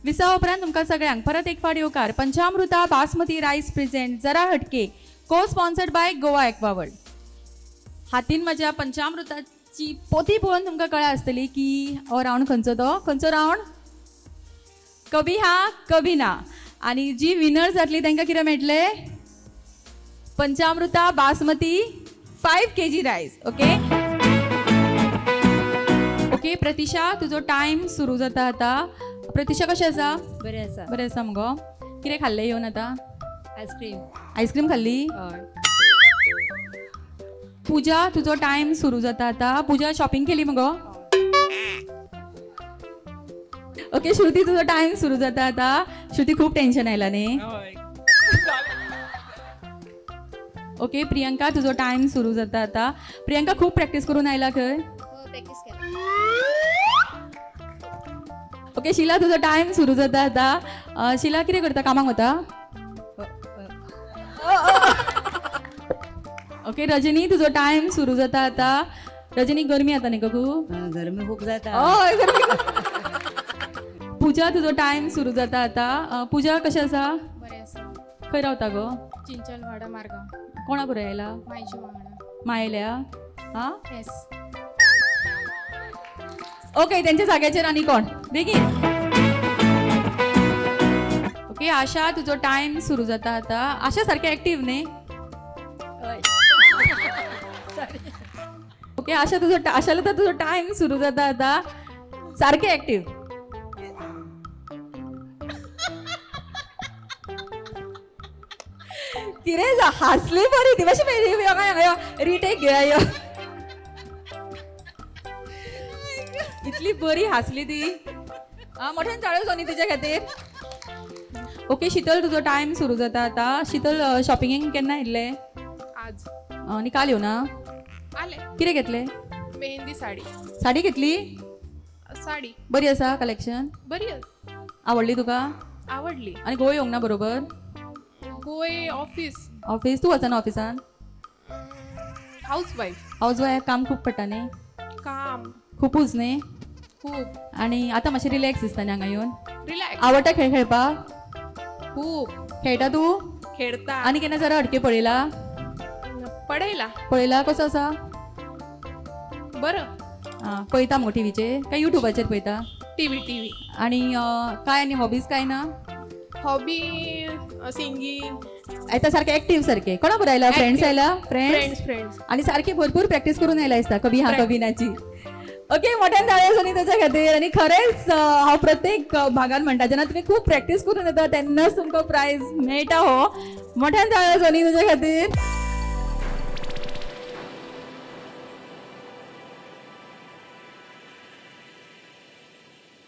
विसा उपरांत तुमकां सगळ्यांक परत एक फावट येवकार. पंचामृता बासमती रायस प्रेझेंट जरा हटके, को स्पॉन्सर्ड बाय गोवा एक्वावर्ल्ड. हातीन म्हज्या पंचामृताची पोती पळोवन तुमकां कळ्ळा आसतली की हो रावंड खंयचो तो, खंयचो रावंड? कभी हा कभी ना. आनी जी विनर जातली तांकां कितें मेळटलें? पंचामृता basmati 5 kg rice. Okay okay Pratisha, तुजो टायम सुरू जाता आतां. प्रतिशा कशें आसा? बरें आसा. बरें आसा मुगो. कितें खाल्लें येवन आतां? आयस्क्रीम. आयस्क्रीम खाल्ली? हय. पूजा, तुजो टायम सुरू जाता आतां. पूजा शॉपिंग केली मुगो? ओके श्रुती, तुजो टायम सुरू जाता आतां. श्रुती खूब टेन्शन आयला न्ही? ओके प्रियंका, तुजो टायम सुरू जाता आतां. प्रियंका खूब प्रॅक्टीस करून आयला खंय? प्रॅक्टीस केला. ओके शिला, तुजो टायम सुरू जाता आतां. शिला कितें करता? कामाक वता? ओके रजनी, तुजो टायम सुरू जाता आतां. रजनी गरमी जाता न्ही गो खूब? गरमी खूब जाता. हय गरमी. पूजा, तुजो टायम सुरू जाता आतां. पूजा कशें आसा? बरें आसा. खंय रावता गो? चिंचलवाडा मार्गांव. कोणा बरोबर आयला? मायच्या वांगडा. मायल्या? हा येस. ओके, त्यांच्या जाग्याचेर आनी कोण बेगीन. ओके आशा, तुजो टायम सुरू जाता आतां. आशा सारकें एक्टीव न्ही? हय. ओके आशा, तुजो आशाला तर तुजो टायम सुरू जाता आतां. सारकें एक्टीव. कितें हांसली बरी ती. मातशें रिटेक घेया यो. इतली बरी हांसली ती. मोठ्यान चाळो सोनी तुज्या खातीर. ओके शीतल, तुजो टायम सुरू जाता आतां. शीतल, शॉपिंगेक केन्ना येयल्लें? आज. आनी काल येवना? आले. कितें घेतलें? मेहंदी साडी. साडी घेतली? साडी. बरी आसा कलेक्शन? बरी आसा. आवडली तुका? आवडली. आनी गोंय येवंक ना बरोबर? गोंय ऑफिस. ऑफिस? तूं वचना ऑफिसान? House wife. हाऊस वायफ काम खूब पडटा न्ही? काम खुपूच न्ही? खूब. आनी आतां मातशें रिलॅक्स दिसता न्ही हांगा येवन? रिलॅक्स. आवडटा खेळ खेळपाक? खूब. खेळटा तूं? खेळता. आनी केन्ना जरा हटके पळयला? पळयला. पळयला? कसो आसा? बरं. आं, पळयता मुगो टिवीचेर काय युट्यूबाचेर पळयता? TV TV. आनी काय आनी हॉबीज काय ना? Hobby singing. येता सारखे एक्टीव सारखे. कोणा बरोबर आयला? फ्रेंड्स आयला? फ्रेंड्स. Friends friends. आणि सारखी भरपूर प्रॅक्टीस करून आयला दिसता कभी हा कभी नाची. ओके मोठ्यान ताळयो सोनी त्याच्या खातीर. आनी खरेंच हांव प्रत्येक भागान म्हणटा, जेन्ना तुमी खूब प्रॅक्टीस करून येता तेन्नाच तुमकां प्रायज मेळटा. हो मोठ्यान ताळयो सोनी तुज्या खातीर.